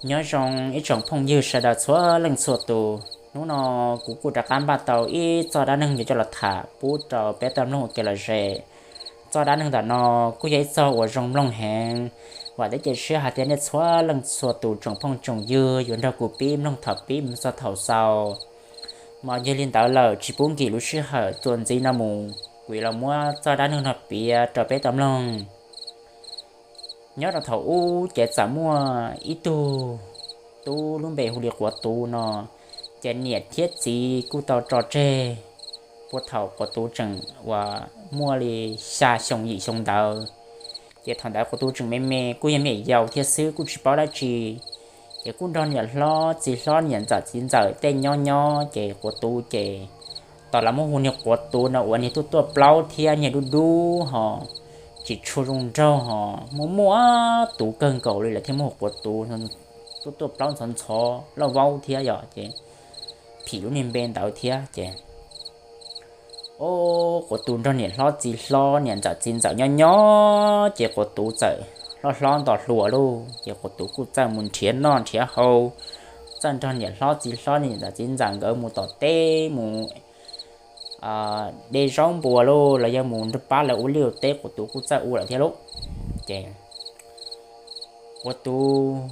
Nyob zoo ib tsoom phooj ywg sawv daws txhua leej txhua tus, hnub no kuv kuj rov qab npaj tau ib txoj dab neeg yuav coj los tham pub rau peb tau mloog ua ke los zem. Txoj dab neeg ntawm no kuj yog ib txoj uas zoo mloog heev, vam thiab cia siab hais tias nej txhua leej txhua tus tsoom phooj tsoom ywg yuav nrog kuv pib mloog thaum pib mus txog thaum xaus. Mas yog li ntawd lawm tsis pub nkim lub sij hawm txuas ntxiv no mus, kuv yuav los muab txoj dab neeg no piav rau peb tau mloog. Nyob rau thaum ub ces txawm muaj ib tug tub lub npe hu li Quav Tuv no, ces niam thiab txiv kuj tau tso tseg puag thaum Quav Tuv tseem uas muaj li xya xyoo yim xyoo ntawd. Ces thaum ntawd Quav Tuv tseem me me kuj yog me nyuam yaus thiab xwb kuj tsis paub dab tsi, ces kuj nrog niam hlob txiv hlob niam ntxawm txiv ntxawm tej nyob nyob ces Quav Tuv ces tau lawv muab hu niag Quav Tuv no uas niag tuaj tuaj plaub thiab niag dub dub ho tsis tshua zoo nraug ho muaj muaj tus kawg nkaus li lawv thiaj muab hu Quav Tuv, tuaj tuaj plaub ntxhov ntxhov lauj vaub thiab yom ces phim lub niag npe ntawd thiab ces o, Quav Tuv nrog niam hlob txiv hlob niam ntxawm txiv ntxawm nyob nyob ces Quav Tuv txawm hlob hlob nto hluas lauj ces Quav Tuv kuj txawj mus nrhiav noj nrhiav haus, txawj nrog niam hlob txiv hlob niam ntxawm txiv ntxawm nkawd mus tom teb mus de zaub npua lauj los yog mus nrog pab lawv ua liaj ua teb Quav Tuv kuj txawj ua lawm thiab lauj. Ces Quav Tuv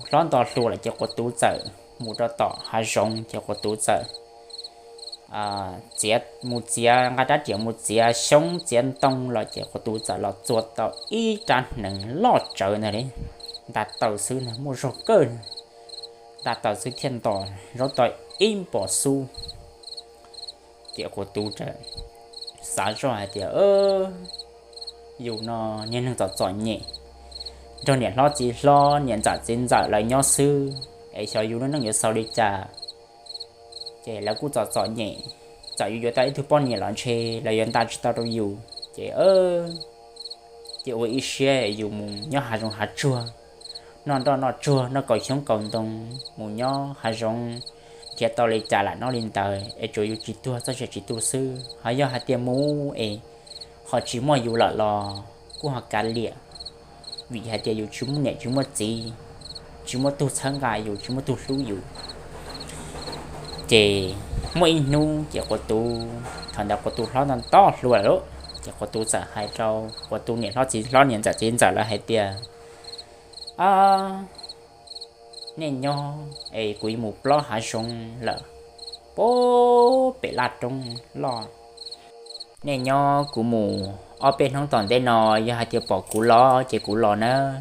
hlob nto hluas lawm ces Quav Tuv txawm mus rau tom hav zoov ces Quav Tuv txawm txiav, mus txiav nqa rab riam mus txiav xyoob txiav ntoo los ces Quav Tuv txawm los txua tau ib rab hneev loj tsawv ntag li, nta taws xwb na muaj zog kawg, nta taws xwb thiaj nto zaub tau ib npos xub. Ces Quav Tuv txawm xav zoj hais tias yus no niag neeg txom txom nyem, nrog niam hlob txiv hlob niam ntxawm txiv ntxawm lawv nyob xwb es xyov yus lub neej yuav xaus li cas. Ces lawv kuj txom txom nyem, txawm yus yuav tau ib tug poj niam los ntshe lawv yuav nta tsis tau rau yus. Ces ces ua ib siab yus mus nyob hav zoov hav tsuag, noj nroj noj tsuag noj kaus xyoob kaus ntoo, mus nyob hav zoov, nrhiav tau li cas lam noj li ntawd es tsuas yus tsis tuag txoj sia tsis tu xwb. Ho yog hais tias mus es ho tsis muaj yus lawm los kuj ho kav liam, vim hais tias yus tsis muaj niam tsis muaj txiv, tsis muaj tug txhawb nqa yus tsis muaj tug hlub yus. Ces muaj ib hnub ces Quav Tuv, thaum ntawd Quav Tuv hlob nto hluas lawm, ces Quav Tuv txawm hais rau Quav Tuv niam hlob txiv hlob niam ntxawm txiv ntxawm lawv hais tias, a, nej nyob es kuv yuav mus plob hav zoov lawm, pem laj roob loj. Nej nyob kuv mus ob peb hnub tom ntej no, yog hais tias pom kuv los ces kuv los nawb,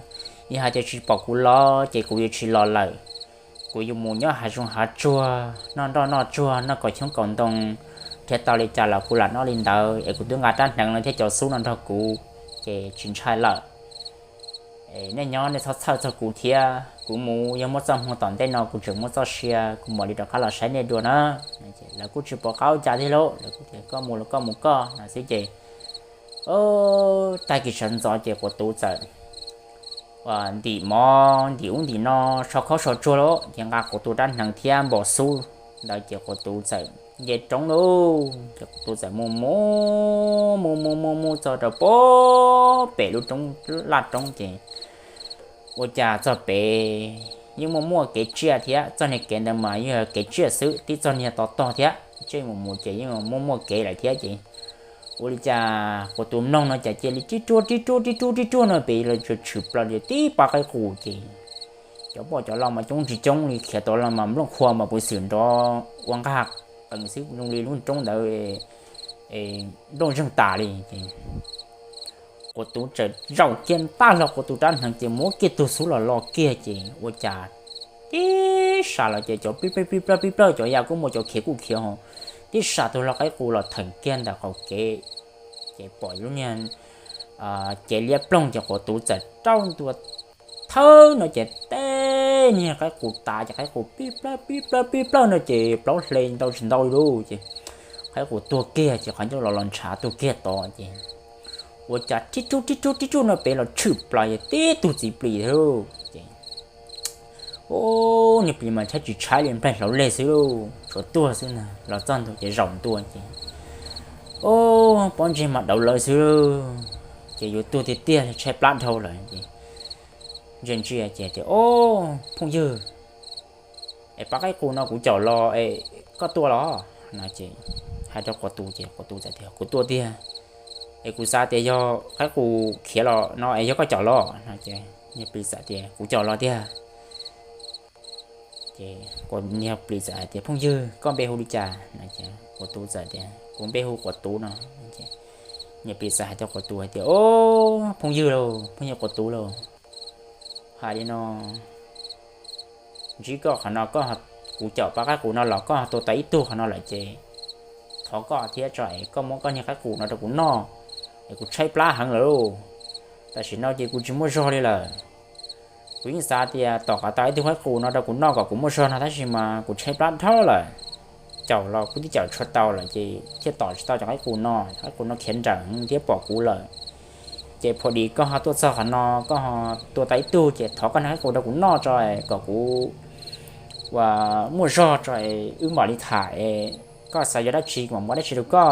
yog hais tias tsis pom kuv los ces kuv yuav tsis los lawm. Kuv yuav mus nyob hav zoov hav tsuag noj nroj noj tsuag noj kaus xyoob kaus ntoo, nrhiav tau li cas los kuv lam noj li ntawd es kuv twb nqa rab hneev no thiab cov xub no nrog kuv, ces tsis ntshai lawm. Nej nyob nej txhob txhawj txog kuv thiab, kuv mus yog muaj txoj hmoo tom ntej no kuv tseem muaj txoj sia kuv mam li rov qab los saib nej dua na. Lawv kuj tsis pom qab ua cas thiab lauj, lawv kuj tias koj mus los koj mus koj no xwb ces tag kis sawv ntxov ces Quav Tuv txawm ntim mov ntim ub ntim no, so khaub so tsua lauj, ces nqa Quav Tuv rab hneev thiab npos xub ntawd ces Quav Tuv txawm nce roob lauj, ces Quav Tuv txawm mus mus mus mus mus mus txog rau pem lub roob, laj roob ces ua cas txog pem yeej muaj muaj kev tsiaj thiab, txoj niag kev ntawd mas yog kev tsiaj xwb, tib txoj niag to tog thiab, tseem mus mus ces yeej muaj muaj kev lawm thiab ces ua li cas Quav Tuv mloog no cas cia li rib ruag rib ruag rib ruag rib ruag no pem los tshwm plaws tib pab qaib qus ces cov poj cov loj mas coob tsis coob li, khiav tau los mas nplooj qhua mas puv xwm nrov ua nqaj qees xwb zoo li lub roob ntawd nplooj zeeg tas li ces Quav Tuv txawm zaum kiag ntaj hlo Quav Tuv rab hneev ces muab kiag tug xub los lo kiag ces ua cas tib sas los ces cov pib plawg pib plawg pib plawg, cov ya kuj muaj cov khiav kuj khiav ho, tib sas tug lau qaib qus los theem kiag ntawm qaum kev ces pom lub niag cev liab ploog ces Quav Tuv txawm rauj ntua thawb no ces tej niag qaib qus tas ces qaib qus pib plawg pib plawg pib plawg no ces plaub hle ntau tsis ntau li lauj ces qaib qus tuag kiag ces qhov ncauj los los ntshav tuag kiag tod ces ua cas rib ruag rib ruag rib ruag no pem los tshwm plaws tib tug txiv plis thiab lauj ces ub, niag plis mas tshaib tsis tshaib li nplaig hlauv leg xwb lauj, tsuas tuag xwb na, los txog ntua ces zaum ntua ces ub, pob ntseg mas dawv lawv xwb lauj ces yuav tuag tiag tiag li, tshaib plab dhau lawm ces ntsia ntsia ces tias, Ob, phooj ywg, Es pab qaib qus no kuv caum los es koj tua los? No ces hais rau quav tuv ces quav tuv txawm tias kuv tua tiag, es kuv xav tias yog qaib qus khiav los no es yog koj caum los no ces niag plis txawm tias kuv caum los tiag. Ces niag plis txawm hais tias phooj ywg koj npe hu li cas no ces quav tuv txawm tias kuv npe hu quav tuv no. Niag plis txawm hais rau quav tuv hais tias o, phooj ywg lauj, phooj ywg quav tuv lauj, hais li no, ntsib koj qhov no, kuv caum pab qaib qus no los koj ho tua tau ib tug qhov no lawm ces thov koj thiab tso es koj muab koj niag qaib qus no rau kuv noj, es kuv tshaib plab heev lawm lauj. Tam sim no ces kuv tsis muaj zog li lawm. Kuv yeej xav tias tom qab tau ib tug qaib qus no rau kuv noj kom kuv muaj zog no tab sis mas kuv tshaib plab dhau lawm. Caum los kuv twb caum tsis tau lawm ces thiaj tom tsis tau cov qaib qus no, qaib qus no khiav nrawm thiab pom kuv lawm. Ces pha dis koj ho tuaj txog qhov no, koj ho tua tau ib tug ces thov koj niag qaib qus rau kuv noj tso kom kuv ua muaj zog tso es wb mam li tham es koj xav yuav dab tsi kuv mam muab dab tsi rau koj.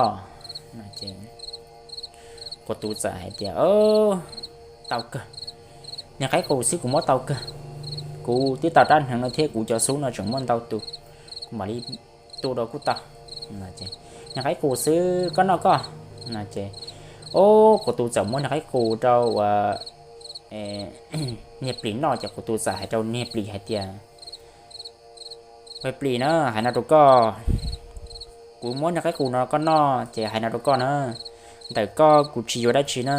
Quav tuv txawm hais tias tau kawg, niag qaib qus xwb kuv muab tau kawg. Kuv twb tau rab hneev no thiab kuv cov xub no tseem muaj ntau tus, kuv mam li tua rau kuj tau. Niag qaib qus xwb koj noj koj no ces, o, quav tuv txawm muab niag qaib qus rau ua niag plis noj ces quav tuv txawm hais rau niag plis hais tias plis na, hais no rau koj, kuv muab niag qaib qus no koj noj ces hais no rau koj na, ntawm koj kuv tsis yuav dab tsi na,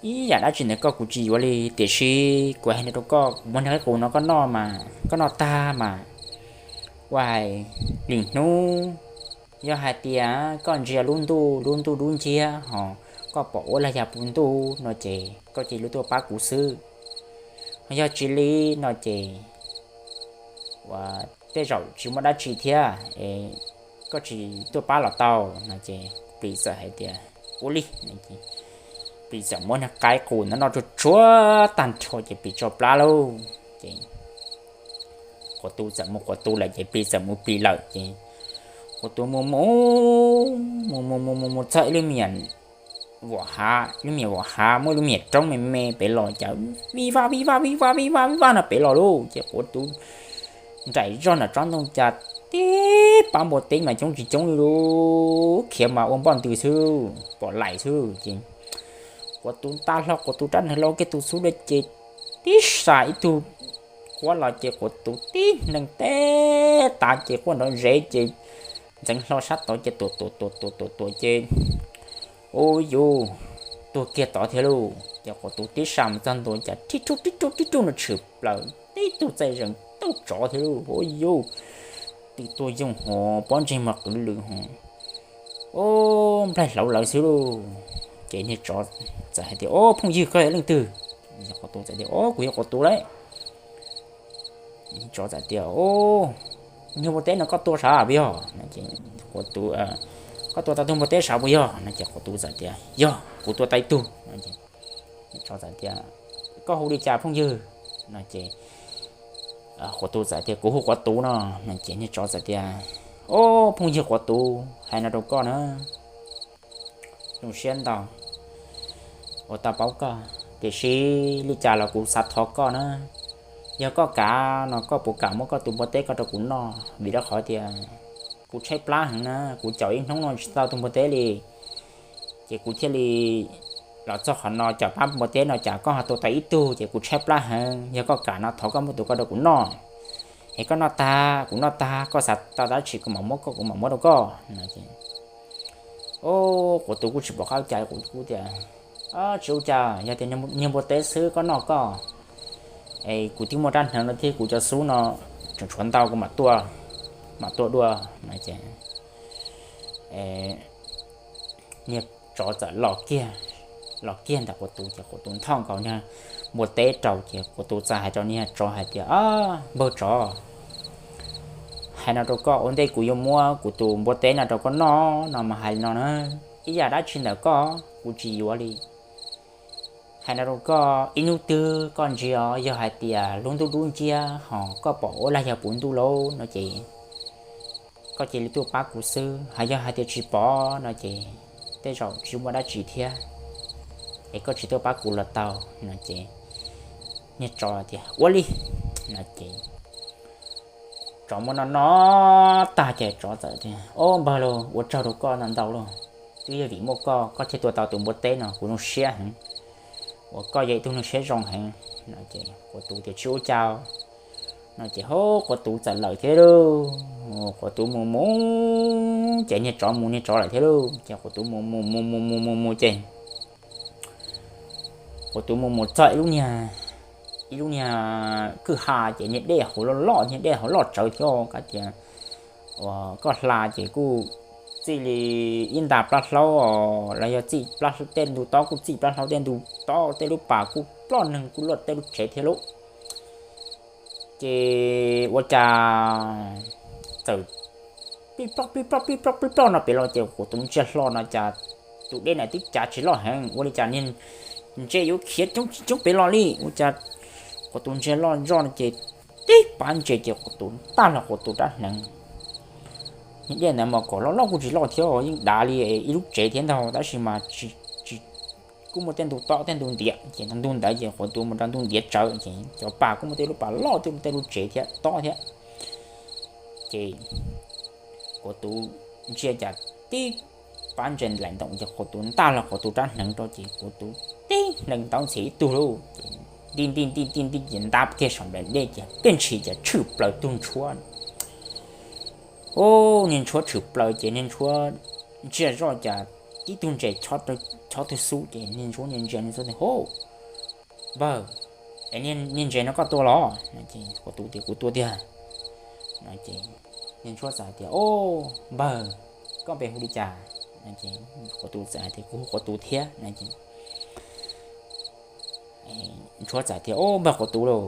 ib yam dab tsi ntawm koj kuv tsis yuav li, tiam sis kuv hais no rau koj, kuv muab niag qaib qus no koj noj mas koj noj tag mas ua hais lwm hnub yog hais tias koj ntsia lub ntuj, lub ntuj dub nciab ho koj pom ua laj yag puv ntuj no ces koj cia li tuaj pab kuv xwb. Yog tsis li no ces ua tej zaum tsis muaj dab tsi thiab es koj tsis tuaj pab los tau no ces plis txawm hais tias ua li. Plis txawm muab niag qaib qus no noj tsuag tsuag tag nrho ces plis tso plab lauj. Ces quav tuv txawm mus quav tuv lawm ces plis txawm mus plis lawm ces quav tuv mus mus mus mus mus mus mus txog ib lub me nyuam hav, lub me nyuam hav muaj lub me nyuam roob me me pem los cas vij vaj vij vaj vij vaj vij vaj vij vaj no pem los lauj. Ces quav tuv nraim zog nram tsob ntoo cas tib pab npua teb mas coob tsis coob li lauj, khiav mas ua npoj ntws xwb, pom laim xwb ces quav tuv nta hlo quav tuv rab hneev lauj, kiag tus xub dua ces tib sa ib tug quab los ces quav tuv tib neeg teb tav ces quaj nrov zes ces ntxeev hlo sab tod ces tuam tuam tuam tuam tuam tuam ces ua yus tuag kiag tod thiab lauj. Ces quav tuv tib sa mus txog ntua cas rhib rub rhib rub rhib rub no tshwm plaws tib tug txaij zees tub tsov thiab lauj. Ua yus twb tuag yooj ho pob ntseg mas qwv lwm ho, o, nplaig hlauv lawv xwb lauj. Ces niag tsov txawm hais tias o, phooj ywg koj yog leej twg? Quav tuv txawm tias o, kuv yog quav tuv lauj. Tsov txawm tias o, niag npua teb no koj tua sav puas yog? Quav tuv, koj tua tau tug npua teb sav puas yog? No ces quav tuv txawm tias yog, kuv tua tau ib tug. Tsov txawm tias koj hu li cas phooj ywg? No ces quav tuv txawm tias kuv hu quav tuv no. No ces niag tsov txawm tias o, phooj ywg quav tuv, hais no rau koj na, zoo siab ntau uas tau paub koj, tiam sis li cas los kuv xav thov koj na, yog koj kam no koj puas kam muab koj tus npua teb ko rau kuv noj? Vim rau qhov tias kuv tshaib plab heev na, kuv caum ib hnub no tsis tau tus npua teb li, ces kuv thiaj li los txog qhov no caum pab npua teb no cas koj ho tua tau ib tug ces kuv tshaib plab heev. Yog koj kam no thov koj muab tus ko rau kuv noj, es koj noj tag kuv noj tag koj xav tau dab tsi kuv mam muab koj, kuv mam muab rau koj no. O, quav tuv kuj tsis pom qab ua cas, quav tuv kuj tias tsis ua cas, yog tias niag npua teb xwb koj noj koj, es kuv twb muaj rab hneev no thiab kuv cov xub no tseem tshuav ntau, kuv mam tua, mam tua dua no ces niag tsov txawm los kiag, los kiag ntawm quav tuv ces quav tuv nthoj nkaus niag npua teb rau ces quav tuv txawm hais rau niag tsov hais tias npawg tsov, hais no rau koj, ua ntej kuv yuav muab kuv tus npua teb no rau koj noj no mas hais li no na, ib yam dab tsi ntawm koj kuv tsis yuav li. Hais no rau koj, ib hnub twg koj ntsia os, yog hais tias lub ntuj dub nciab ho koj pom ua laj yog puv ntuj lauj no ces koj cia li tuaj pab kuv xwb, hos yog hais tias tsis pom no ces tej zaum tsis muaj dab tsi thiab, es koj tsis tuaj pab kuv los tau no ces niag tsov tias ua li no ces Tsov muab noj no tag ces tsov txawm tias, Au npawg lauj, ua tsaug rau koj ntau ntau lauj. Twb yog vim muaj koj, koj thiaj tua tau tus npua teb no, kuv zoo siab heev uas koj yog ib tug neeg siab zoo heev. No ces quav tuv tias, Tsis ua cas. No ces hov quav tuv txawm lawm thiab lauj. Quav tuv mus mus ces niag tsov mus niag tsov lawm thiab lauj. Ces quav tuv mus mus mus mus mus mus mus ces quav tuv mus mus txog ib lub niag, ib lub niag kwj ha ces niag dej hauv loj loj, niag dej hauv loj tsawv thiab. Koj tias uas koj hla ces kuj txij li ib nta plab hlaub os, los yog txij tej ntu tob kuj txij plab hlaub tej ntu tob, tej lub pas kuj ploj neeg kuj luaj tej lub tsev thiab lauj. Ces ua cas txawm pib ploj pib ploj pib ploj pib ploj no pem los ces quav tuv ntsia hlo no cas tus dej na twb cav tsis loj heev, ua li cas niag ntses yuav khiav coob coob pem los li. Ua cas quav tuv ntsia loj zoj no ces tib pab ntses ces quav tuv ntaj hlo quav tuv rab hneev. Niag dej ntawd mas kom loj loj kuj tsis loj thiab, yeej dav li ib lub tsev thiab ntag, tab sis mas tsis, kuj muaj tej ntu tob tej ntu ntiav. Ces ntu ntawd ces quav tuv mus rau ntu ntiav tsawv ces cov pas kuj muaj tej lub pas loj, tej lub tsev thiab tob thiab. Ces quav tuv ntsia cas tib pab ntses laim ntoos ces quav tuv ntaj hlo quav tuv rab hneev rau ces quav tuv tib hneev ntaub ntxhias ib tug lauj. Ces nti nti nti nti nti ces ntab kiag saum nplaim dej ces peb ntshis ces tshwm plaws tug ntshuab. Ub, niag ntshuab tshwm plaws ces niag ntshuab ntsia zoj cas tib tug ntses chob tug xub ces niag ntshuab ntsia ntsia niag xub tias, Hov, npawg, es niag ntses no koj tua los? No ces quav tuv tias, Kuv tua tiag. No ces niag ntshuab txawm hais tias, Au npawg, koj npe hu li cas? No ces quav tuv txawm hais tias, Kuv hu quav tuv thiab. No ces ntshuab txawm tias, Au npawg quav tuv lauj,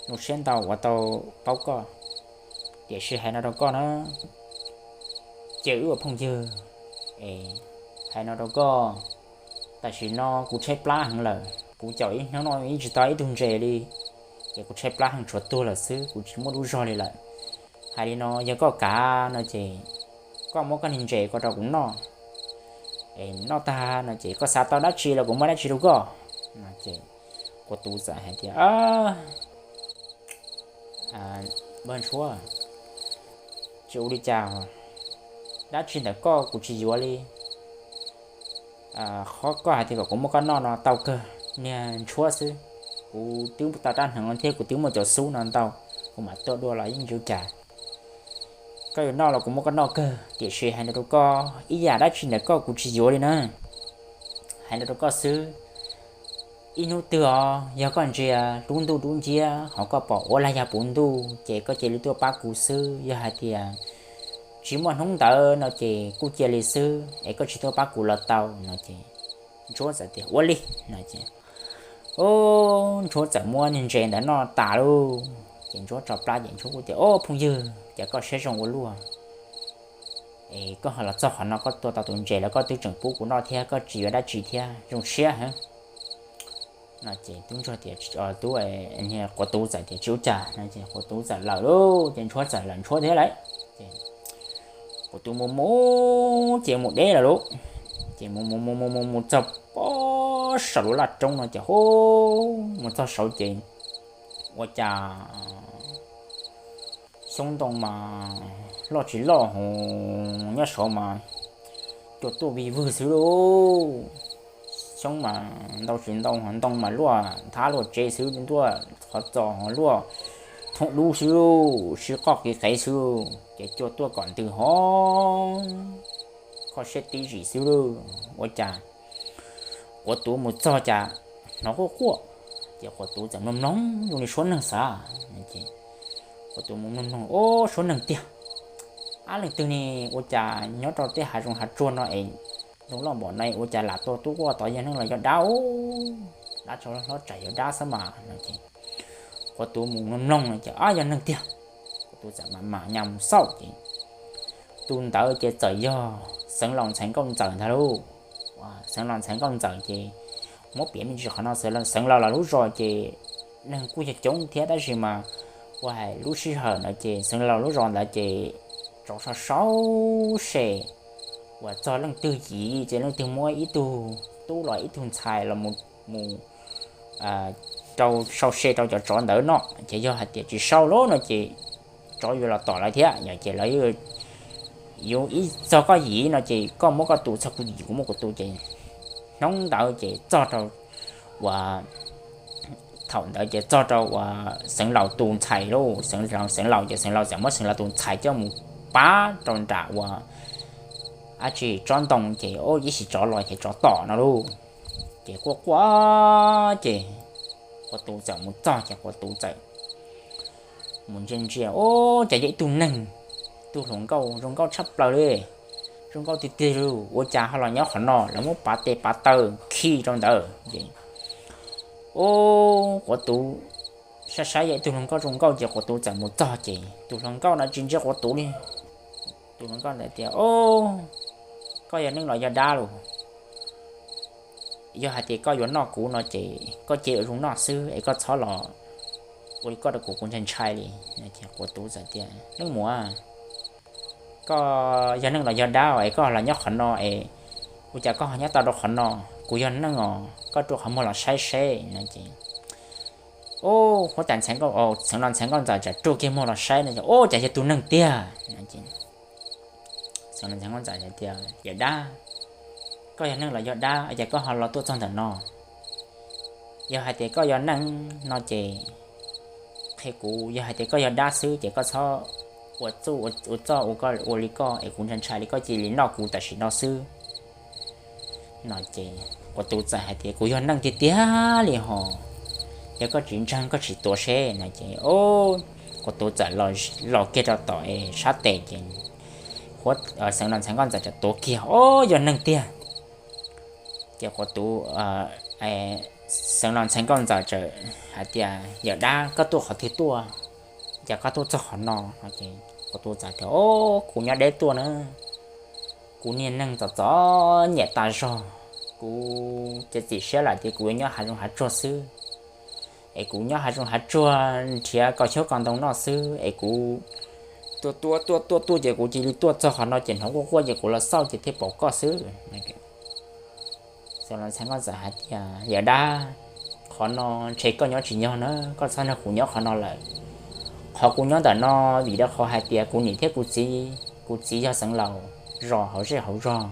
zoo siab ntau uas tau paub koj, tiam sis hais no rau koj na, ces wb ua phooj ywg, es hais no rau koj, tam sim no kuv tshaib plab heev lawm, kuv caum ib hnub no yeej tsis tau ib tug ntses li, ces kuv tshaib plab heev tshuav tuag lawm xwb, kuv tsis muaj lub zog li lawm. Hais li no yog koj kav no ces koj muab koj niag ntses ko rau kuv noj, es noj tag no ces koj xav tau dab tsi los kuv muab dab tsi rau koj. No ces quav tuv txawm hais tias, Npawg ntshuab, tsis ua li cas, dab tsi ntawm koj kuv tsis yuav li. Qhov koj hais tias kom kuv muab koj noj no tau kawg niag ntshuab xwb. Kuv twb tau rab hneev no thiab kuv twb muaj cov xub no ntau, kuv mam tuaj dua los yeej tsis ua cas. Koj yuav noj los kuv muab koj noj kawg, tiam sis hais rau koj, ib yam dab tsi ntawm koj kuv tsis yuav li na. Hais rau koj xwb, ib hnub twg os yog koj ntsia lub ntuj dub nciab ho koj pom ua lag yog puv ntuj ces koj cia li tuaj pab kuv xwb. Yog hais tias tsis muaj hnub ntawd no ces kuj cia li xwb es koj tsis tuaj pab kuv los tau. No ces ntshuab txawm tias, Ua li. No ces ntshuab txawm muab niag ntses ntawd noj tas lauj. Ces ntshuab tso plab ces ntshuab kuj tias, Au phooj ywg, cas koj siab zoo ua luaj, es koj ho los txog qhov no koj tua tau tus ntses los koj twb tseem pub kuv noj thiab, koj tsis yuav dab tsi thiab, zoo siab heev. No ces tub ntsuag tias, tub, quav tuv txawm tias, Tsis ua cas. No ces quav tuv txawm lawm lauj, ces ntshuab txawm lawm ntshuab thiab lauj. Ces quav tuv mus mus ces mus deb lawm lauj. Ces mus mus mus mus mus mus txog pob saum lub laj roob no ces hu, mus txog saud ces ua cas xyoob ntoo mas loj tsis loj hos nyob saud mas cua tuaj vij vwg xwb lauj. Xyoob mas ntau tsis ntau hos ntoo mas luaj nthab luaj tsev xwb, ntuaj qhov txos hos luaj thoob dub xwb lauj, sib qoj kiv qev xwb lauj, ces cua tuaj kom ntws hov kho siab tib zim xwb lauj. Ua cas quav tuv mus txog cas hnov quaj quaj, ces quav tuv txawm mloog mloog zoo li suab neeg xav. Quav tuv mus mloog mloog, Ob, suab neeg tiag. Ab, leej twg ne ua cas nyob rau tej hav zoov hav tsuag no es ntoo loj npaum no ua cas lam tua tuaj quaj tod, yog neeg los yog dab? Dab tsov hlob tsam yog dab xwb mas. No ces quav tuv mus mloog mloog no ces, Ab, yog neeg tiag. Quav tuv txawm mam mam nyas mus xauj ces tus ntawd ces txawm yog Xeev Laus ntxhais Nkauj Ntxawm ntag lauj. Xeev Laus ntxhais Nkauj Ntxawm ces muab piav me ntsis qhov no, Xeev Laus los lub zos ces neeg kuj yog coob thiab tab sis mas ua hais lub sij hawm ntawd ces Xeev Laus lub zos ntawd ces tsov sau sau se uas txog leej twg yim ces leej twg muab ib tug tub los ib tug ntxhais los mus rau sau se rau cov tsov ntawd no. Ces yog hais tias tsis sau lawm no ces tsov yuav los tom lawv thiab, yog ces lawv yuav ib txog koj yim no ces koj muab koj tus txog kuv yim kuv muab kuv tus ces hnub ntawd ces txog rau uas thaum ntawd ces txog rau uas Xeev Laus tus ntxhais lauj, Xeev Laus, Xeev Laus ces Xeev Laus txawm muab Xeev Laus tus ntxhais coj mus pab rau nram uas dab tsi tsob ntoo ces ua ib sim tsov los ces tsov tom no lauj. Ces quaj quaj ces Quav Tuv txawm mus txog ces Quav Tuv txawm mus ntsia ntsia, ua cas yog ib tug neeg, tug hluas nkauj zoo nkauj tshaj plaws li, zoo nkauj tiag tiag li, ua cas ho los nyob qhov no, lawv muab pav tes pav taw khi rau ntawd es ua Quav Tuv saib saib yog ib tug hluas nkauj zoo nkauj ces Quav Tuv txawm mus txog ces tus hluas nkauj no tsis ntsia Quav Tuv li. Tus hluas nkauj ntawd tias, koj yog neeg los yog dab los? Yog hais tias koj yuav noj kuv no ces koj cia ua zoo noj xwb es koj txhob los ua li koj rau kuv, kuv ntshai ntshai li. Quav Tuv txawm tias, neeg muam, koj yog neeg los yog dab es koj los nyob qhov no es ua cas koj ho nyob tau rau qhov no? Kuv yog neeg os, koj rua qhov muag los saib seb no ces ua cas Xeev Laus ntxhais nkauj ntxawm txawm rua kiag muag los saib no ces ua cas yog tus neeg tiag no ces Xeev Laus ntxhais nkauj ntxawm tias, yawm dab, koj yog neeg los yog dab es cas koj ho los tuaj txog ntawm no? Yog hais tias koj yog neeg no ces qhia kuv, yog hais tias koj yog dab xwb ces koj txhob ua txuj ua txoj ua li koj es kuv ntshai ntshai li, koj cia li noj kuv tam sim no xwb no ces Quav Tuv txawm hais tias, kuv yog neeg tiag tiag li hos, yog koj tsis ntseeg koj sim tuav seb no ces Quav Tuv txawm los kiag rau tom sab tes ces Xeev Laus ntxhais nkauj ntxawm txawm tuav kiag, o, yog neeg tiag. Ces Quav Tuv, Xeev Laus ntxhais nkauj ntxawm txawm hais tias, yawm dab, koj tuaj qhov twg tuaj, cas koj tuaj txog qhov no no ces Quav Tuv txawm tias, o, kuv nyob deb tuaj na, kuv niag neeg txom txom nyem tas zog, kuv txiav txim siab lawm tias kuv yuav nyob hav zoov hav tsuag xwb, es kuv nyob hav zoov hav tsuag nrhiav ko xyoob ko ntoo noj xwb es kuv tuaj tuaj tuaj tuaj tuaj ces kuv cia li tuaj txog qhov no ces hnov quaj quaj ces kuv los xauj ces thiaj pom koj xwb. Xeev Laus ntxhais nkauj ntxawm hais tias, yawm dab, qhov no ntshe koj nyob tsis nyog na, koj txhob nrog kuv nyob qhov no lawm. Qhov kuv nyob ntawm no vim rau qhov hais tias kuv niam thiab kuv txiv, kuv txiv yog Xeev Laus zos hauv zej hauv zog,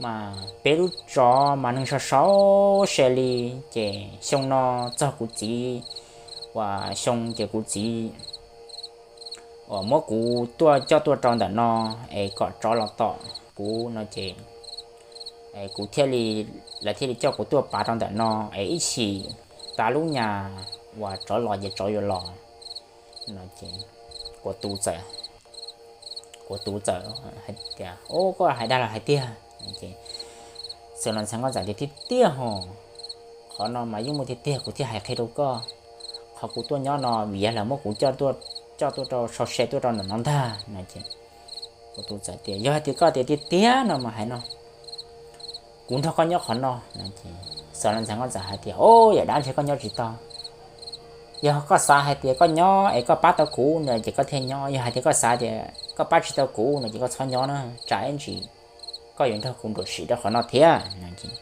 mas peb lub zos mas neeg sau sau se li, ces xyoo no txog kuv txiv uas xyoo ces kuv txiv uas muab kuv tuaj coj tuaj rau ntawm no es kom tsov los tom kuv no ces kuv thiaj li, lawv thiaj li coj kuv tuaj pav rau ntawm no es ib chim tas lub nyas uas tsov los ces tsov yuav los no ces Quav Tuv txawm, Quav Tuv txawm hais tias, o, koj hais dag los hais tiag? Xeev Laus ntxhais nkauj ntxawm tias, tiag tiag hos, qhov no mas yeej muaj tiag tiag, kuv thiaj hais qhia rau koj. Qhov kuv tuaj nyob no vim yog lawv muab kuv coj tuaj rau sau se tuaj rau ntawm no ntag no ces Quav Tuv txawm tias, yog hais tias koj tias tiag tiag no mas hais no, kuv nrog koj nyob qhov no no ces Xeev Laus ntxhais nkauj ntxawm hais tias, o, yawm dab, ntshe koj nyob tsis tau. Yog koj xav hais tias koj nyob es koj pab tau kuv no ces koj thiaj nyob, yog hais tias koj xav tias koj pab tsis tau kuv no ces koj txhob nyob na, tsam ib ntsis koj yuav nrog kuv nruam sim rau qhov no thiab no ces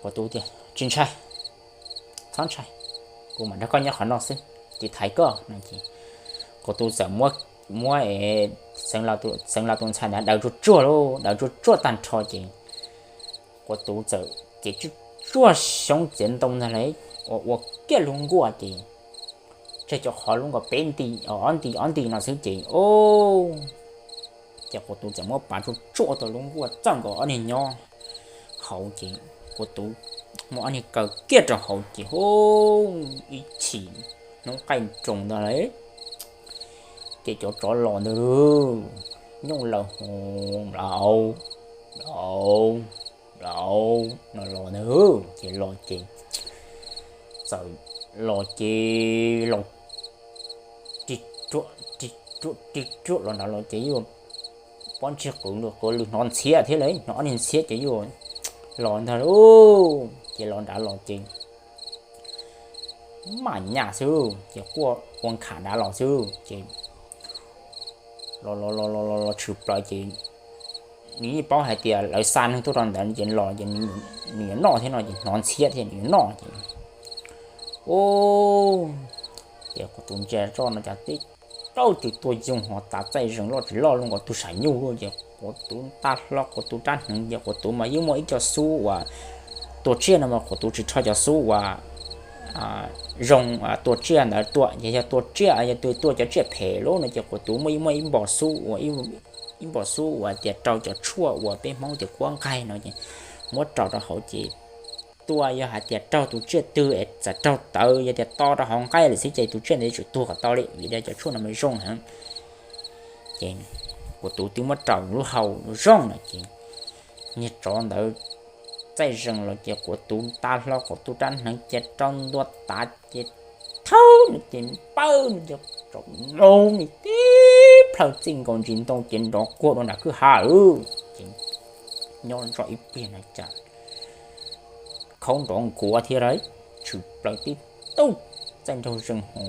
Quav Tuv tias, tsis ntshai, txhob ntshai, kuv mam nrog koj nyob qhov no xwb, tsis thaiv koj no ces Quav Tuv txawm muab, muab Xeev Laus tus ntxhais ntawd daws tsuag tsuag lauj, daws tsuag tsuag tag nrho ces Quav Tuv txawm ces tsuag tsuag xyoob txiav ntoo ntag lauj, ua ua kiag lub nkuaj ces tseg cov qhov lub nkaus peb nti, ob nti ob nti no xwb ces, o, ces Quav Tuv txawm muab pav tsuag tsuag tau lub nkuaj txawj nkaus ob niag nyob hauv ces Quav Tuv muab ob niag kaw kiag rau hauv ces hu, ib chim hnub qaij nroos ntag lauj, ces cov tsov los ntag lauj, nyooj laws hu, laus, laus, laus no los ntag, ces los ces txawm los ces los rig ruam rig ruam rig ruam los nrad los ces yuav pob ntseg qw qw lwm hnov ntxhiab thiab lauj, hnov ob niag ntxhiab ces yuav los ntag lauj, ces los nrad los ces mam nyam xwb ces quaj ua nkham nrad los xwb ces los los los los los los tshwm plaws ces nws yeej paub hais tias lawv xa neeg tuaj rau ntawd ces los ces nws yuav noj thiab no ces hnov ntxhiab thiab nws yuav noj ces, u, ces Quav Tuv ntsia zoj no cas tib rau tws tua yoog ho tav txaij zeeg loj tsis loj lub nkaus tug sam nyuj lawm ces Quav Tuv ntaj hlo Quav Tuv rab hneev ces Quav Tuv mas yeej muaj ib co xub uas tua tsiaj no mas Quav Tuv tsis rho cov xub uas zoo tua tsiaj ntawd tua ces yog tua tsiaj yog tua cov tsiaj phem lawm no ces Quav Tuv muaj yeej muaj ib npos xub uas ib npos xub uas tias rau cov tshuaj uas peb Hmoob tias kuab nqaij no ces muab rau rau hauv ces tua yog hais tias raug tus tsiaj twg es txawm raug tawv yog tias to rau hauv nqaij lawm xwb ces tus tsiaj ntawd yuav tsum tuag kom tau li vim cov tshuaj no mas zoo heev. Ces Quav Tuv twb muab rau lub hau zoo no ces niag tsov ntawd txaij zeeg los ces Quav Tuv ntaj hlo Quav Tuv rab hneev ces rau ntua tav ces thawb no ces pawg no ces tsov no tib plhaw txij nkaus ntsis ntoo ces nrov kuag dua nram kwj ha lawm ces nyob zoj ib pliag no cas khaub nrov nkuav thiab lawm, tshwm plaws tib tug txaij nraug zeeg ho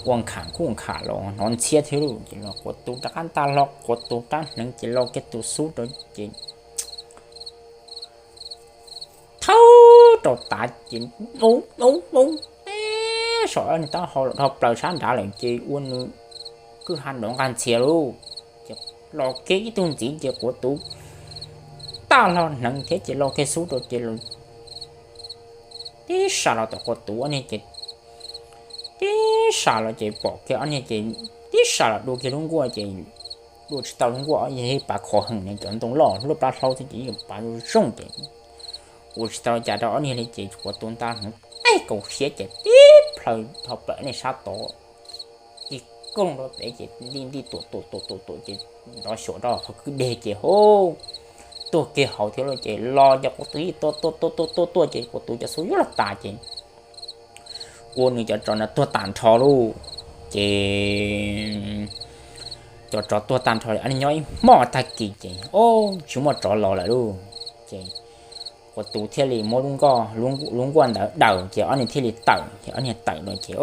ua nkham kuj nkham los hnov ntxhiab thiab lauj. Ces los Quav Tuv rov qab ntaj hlo Quav Tuv rab hneev ces lo kiag tus xub rau ces thawb rau tav ces dub dub dub teb saum ob niag taub hau los dhau plaws sab nrad lawm ces ua nws kwj ha nrov nqaj ntxhias lauj. Ces los kiag ib tug ntxiv ces Quav Tuv ntaj hlo hneev thiab ces lo kiag xub rau ces tib sas los tom Quav Tuv ob niag ces tib sas los ces pom kiag ob niag ces tib sas los dua kiag lub nkuaj ces dua tsis tau lub nkuaj, ob niag pav khov heev ne, cov ntoo loj luaj plab hlaub thiab ces yeej pav zoo zoo ces ua tsis tau cas rau ob niag li ces Quav Tuv ntaj hneev teb kaus siab ces tib plhaw dhau plaws ob niag sab tod, ci koog rau pem ces nti nti tuam tuam tuam tuam tuam ces nrov xyuas rau qhov kwj deg ces hu tuag kiag hauv thiab lauj. Ces los ces Quav Tuv yeej tuaj tuaj tuaj tuaj tuaj tuaj ces Quav Tuv cov xub yuav los tas ces ua nws cov tsov no tuag tag nrho lauj. Ces cov tsov tuag tag nrho li ob niag nyob ib hmos tag kis ces o tsis muaj tsov los lawm lauj. Ces Quav Tuv thiaj li muab lub nkuaj, lub nkuaj ntawd daws ces ob niag thiaj li tawm ces ob niag tawm los ces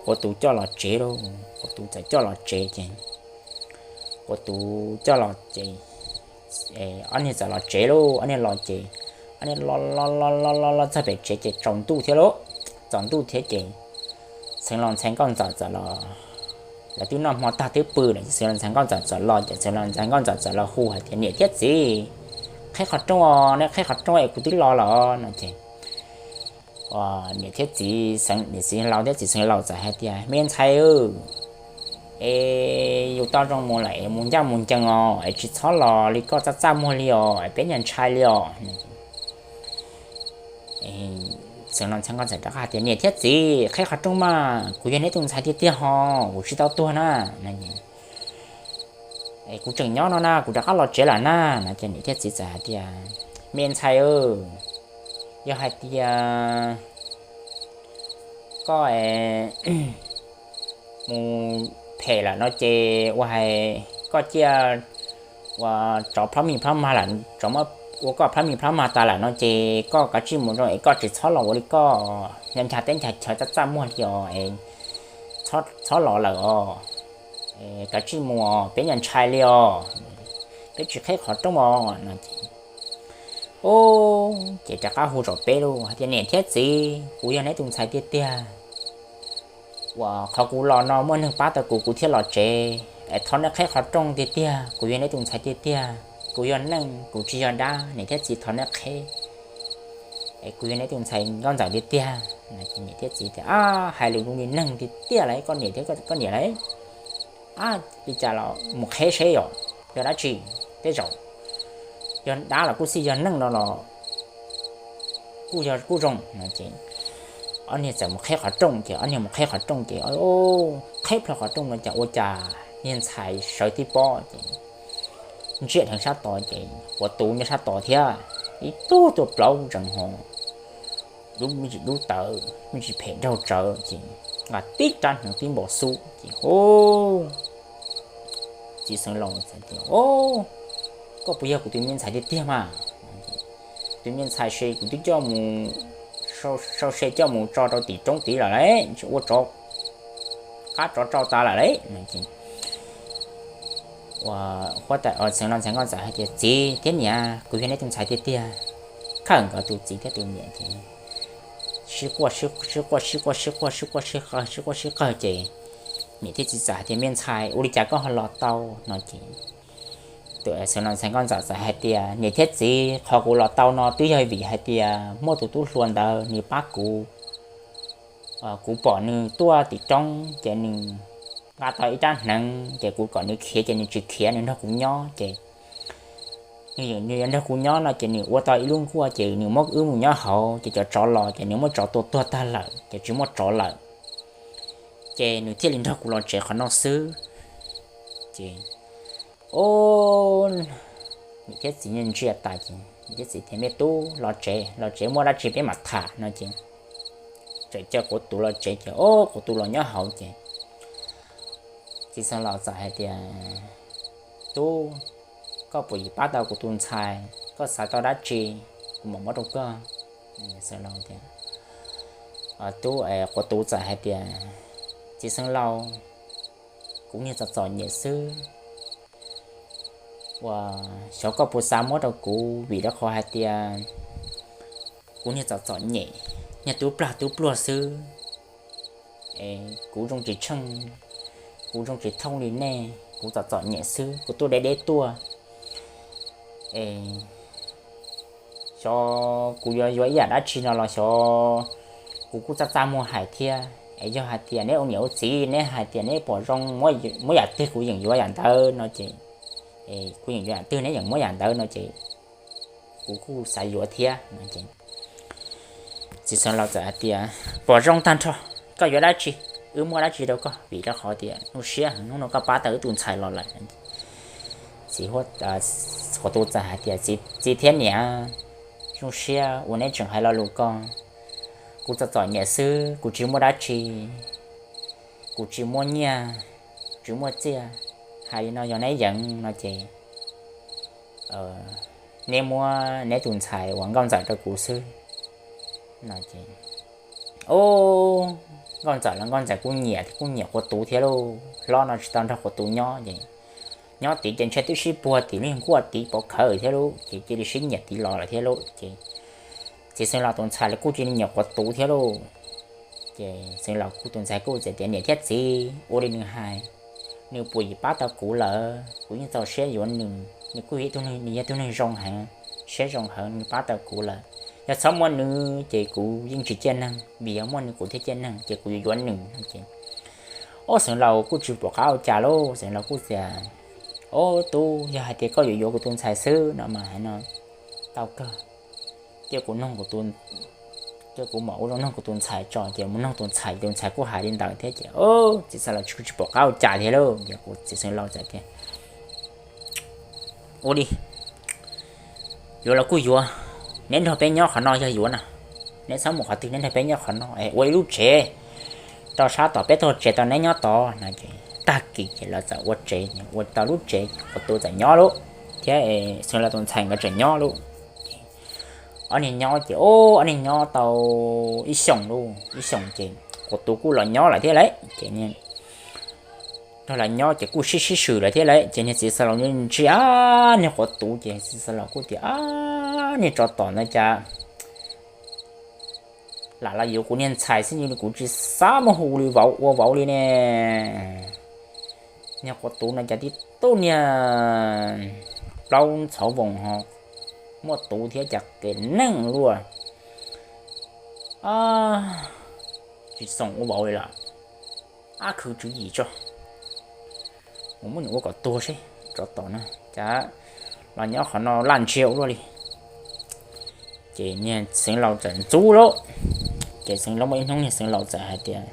Quav Tuv coj los tsev lauj. Quav Tuv txawm coj los tsev ces Quav Tuv coj los ces ob niag txawm los tsev lauj. Ob niag los ces ob niag los los los los los los txog pem tsev ces tsaus ntuj thiab lauj. Tsaus ntuj thiab ces Xeev Laus ntxhais Nkauj Ntxawm txawm los, lawv twb noj hmo tag twb pw lawm ces Xeev Laus ntxhais Nkauj Ntxawm txawm los ces Xeev Laus ntxhais Nkauj Ntxawm txawm los hu hais tias niam thiab txiv, qhib qhov rooj os, nej qhib qhov rooj es kuv twb los lawm no ces niam thiab txiv, niam txiv Laus thiab txiv Xeev Laus txawm hais tias me ntxhais, es yus tau zoo mus lawm es mus ncaj mus ncees os, es tsis txhob los li koj txaj txaj muag li os, es peb nyuag ntshai li os. Xeev Laus ntxhais Nkauj Ntxawm rov qab tias niam thiab txiv, qhib qhov rooj mas, kuv yog neb tus ntxhais tiag tiag ho, kuv tsis tau tuag na. Kuv tseem nyob no na, kuv rov qab los tsev lawm na no ces niam thiab txiv txawm hais tias me ntxhais, yog hais tias koj mus phem lawm no ces ua hais koj ciaj ua tsov plab mis plab mag lawm, tsov muab ua koj plab mis plab mag tas lawm no ces koj kav tsij mus zoo es koj tsis txhob los ua li koj nyob ncha teb ncha chaw txaj txaj muag li os, txhob los lawm os, kav tsij mus os, peb nyuag ntshai li os, peb tsis qhib qhov rooj os no ces, ces rov qab hu zom peb lauj hais tias niam thiab txiv, kuv yog neb tus ntxhais tiag tiag, uas qhov kuv los no muaj neeg pab tau kuv, kuv thiaj los tsev, es thov neb qhib qhov rooj tiag tiag, kuv yog neb tus ntxhais tiag tiag, kuv yog neeg kuv tsis yog dab, niam thiab txiv thov neb qhib, es kuv yog neb tus ntxhais Nkauj Ntxawm tiag tiag. Niam thiab txiv tias ab, hais lus zoo li neeg tiag tiag lawm koj niam thiab koj niam lawm, ab li cas los mus qhib seb yom, yog dab tsi, tej zaum yog dab los kuj xij, yog neeg no los kuj yog kuj zoo no ces ob niag txawm mus qhib qhov rooj ces ob niag mus qhib qhov rooj ces qhib plho qhov rooj no ces ua cas niag ntxhais sawv tib pob ces ntsiag dheev sab tod ces Quav Tuv nyob sab tod thiab, ib tug tuaj plaub ntsees ho dub me ntsis dub tawv me ntsis phem nraug tsawv ces nqa tib rab hneev tib npaum xub ces hu txiv Xeev Laus tias, koj puas yog kuv tus me ntxhais tiag tiag mas? Tus me ntxhais se kuv twb coj mus, sau se coj mus tso rau tim roob tid lawm lauj, tsis ua tsov, qab tsov tsau tas lawm lauj. Ua, Xeev Laus ntxhais Nkauj Ntxawm hais tias txiv thiab niam, kuv yog neb tus ntxhais tiag tiag. Khawm nkawd tus txiv thiab tus niam ces sib quaj sib quaj sib quaj sib quaj sib quaj sib quaj sib qawg sib quaj sib qawg ces Niam thiab txiv txawm hais tias, Me ntxhais, ua li cas koj ho los tau? no ces tus xeev laus ntxhais Nkauj Ntxawm txawm hais tias, Niam thiab txiv, qhov kuv los tau no twb yog vim hais tias muaj tus tub hluas ntawd nws pab kuv. Kuv pom nws tuaj tim roob ces nws nqa tau ib rab hneev ces kuv kom nws khiav ces nws tsis khiav, nws nrog kuv nyob ces nws, nws yuav nrog kuv nyob no ces nws ua tau ib lub nkuaj ces nws muab wb mus nyob hauv ces cov tsov los ces nws muab tsov tua tuag tag lawm ces tsis muaj tsov lawm. Ces nws thiaj li nrog kuv los tsev qhov no xwb. Ces, o, niam thiab txiv ntsia tas ces niam thiab txiv tias, Me tub, los tsev, los tsev muaj dab tsi peb mam tham, no ces txawm caw Quav Tuv los tsev ces, o, Quav Tuv los nyob hauv ces txiv xeev laus txawm hais tias, Tub, koj puas yim pab tau kuv tus ntxhais? Koj xav tau dab tsi kuv mam muab rau koj. Tub, Quav Tuv txawm hais tias, Txiv xeev laus, kuv niag txom txom nyem xwb, uas xyov koj puas xav muab rau kuv, vim rau qhov hais tias kuv niag txom txom nyem, niag tub plag tub pluag xwb. Kuv zoo tsis tsheej, kuv zoo tsis thooj li nej, kuv txom txom nyem xwb, kuv tuaj deb deb tuaj. Xyov kuv yuav yuav ib yam dab tsi no los xyov, kuv kuj txaj txaj muag hais thiab. Es yog hais tias neb ua niam ua txiv, neb hais tias neb pom zoo, muab yam twg kuv yeem yuav yam ntawd no ces, kuv yeem yuav yam twg neb yeem muab yam ntawd no ces kuv kuj xav yuav thiab. Txiv xeev laus txawm hais tias, Pom zoo tag nrho, koj yuav dab tsi, wb muab dab tsi rau koj, vim rau qhov tias zoo siab heev hnub no koj pab tau wb tus ntxhais los lawm. Txiv, Quav Tuv txawm hais tias, Txiv thiab niam, zoo siab uas neb tseem hais lo lus ko. Kuv txom txom nyem xwb, kuv tsis muaj dab tsi, kuv tsis muaj nyiaj, tsis muaj txiaj. Hais li no yog neb yeem no ces neb muab neb tus ntxhais uas Nkauj Ntxawm rau kuv xwb, no ces, o, Nkauj Ntxawm los Nkauj Ntxawm kuj nyiam, kuj nyiam Quav Tuv thiab lauj. Hlob no tsis tau nrog Quav Tuv nyob ces, nyob tid ces ntshe twb sib puag tim lub nkuaj tid pov khawv thiab lauj, ces cia li sib nyiam tid los lawm thiab lauj. Ces txiv xeev laus tus ntxhais los kuj cia li nyiam Quav Tuv thiab lauj. Ces xeev laus kuj tus ntxhais kuj txawm tias, Niam thiab txiv, ua li nws hais, nws puas yim pab tau kuv lawm, kuv yeej txaus siab yuav nws, nws kuj yog ib tug neeg, nws yog tus neeg zoo heev, siab zoo heev, nws pab tau kuv lawm. Yog txhob muaj nws ces kuv yeej tsis ciaj neeg, vim yog muaj nws kuv thiaj ciaj neeg, ces kuv yuav yuav nws no ces, o, xeev laus kuj tsis pom qab ua cas lauj. Xeev laus kuj tias, O tub, yog hais tias koj yuav yuav kuv tus ntxhais xwb no mas hais no tau kawg, cia kuv noog kuv tus, cia kuv mam ua zoo noog kuv tus ntxhais tso. Ces mus noog tus ntxhais, tus ntxhais kuj hais li ntawd thiab ces, o, txiv xeev laus tsis, tsis pom qab ua cas thiab lauj. Ces kuv txiv xeev laus txawm tias, Ua li, yuav los kuj yuav, neb nrog peb nyob qhov no yog yuav na, neb txhob mus qhov twg, neb nrog peb nyob qhov no es ua ib lub tsev rau sab tod, peb taug tsev tau neb nyob tod no. Ces tag kis ces lawv txawm ua tsev, ua tau lub tsev, Quav Tuv txawm nyob lauj, thiab xeev laus tus ntxhais nkawd tseem nyob lauj. Ob niag nyob ces, o, ob niag nyob tau ib xyoos lauj, ib xyoos ces Quav Tuv kuj los nyob lawm thiab lauj. Ces nrog lawv nyob ces kuj sib sib swm lawm thiab lauj. Ces niag txiv xeev laus ntsia niag Quav Tuv ces txiv xeev laus kuj tias, Ab, niag tsov tom ntawd cas lam los yuav kuv niag ntxhais xwb, kuv tsis xav muab hu li vauv ua vauv li ne. Niag Quav Tuv no cas tib tug niag plaub ntxhov voos ho muaj tus thiab cas qias neeg luaj. Tsis xoom ua vauv li lawm. Ab, khwv tswv yim tso, mus muab nws ua kom tuag seb. Tsov tom no cas los nyob qhov no laj ntsiag ua luaj li. Ces niag xeev laus txawm ntxub lauj. Ces xeev laus muaj ib hnub niag xeev laus txawm hais tias,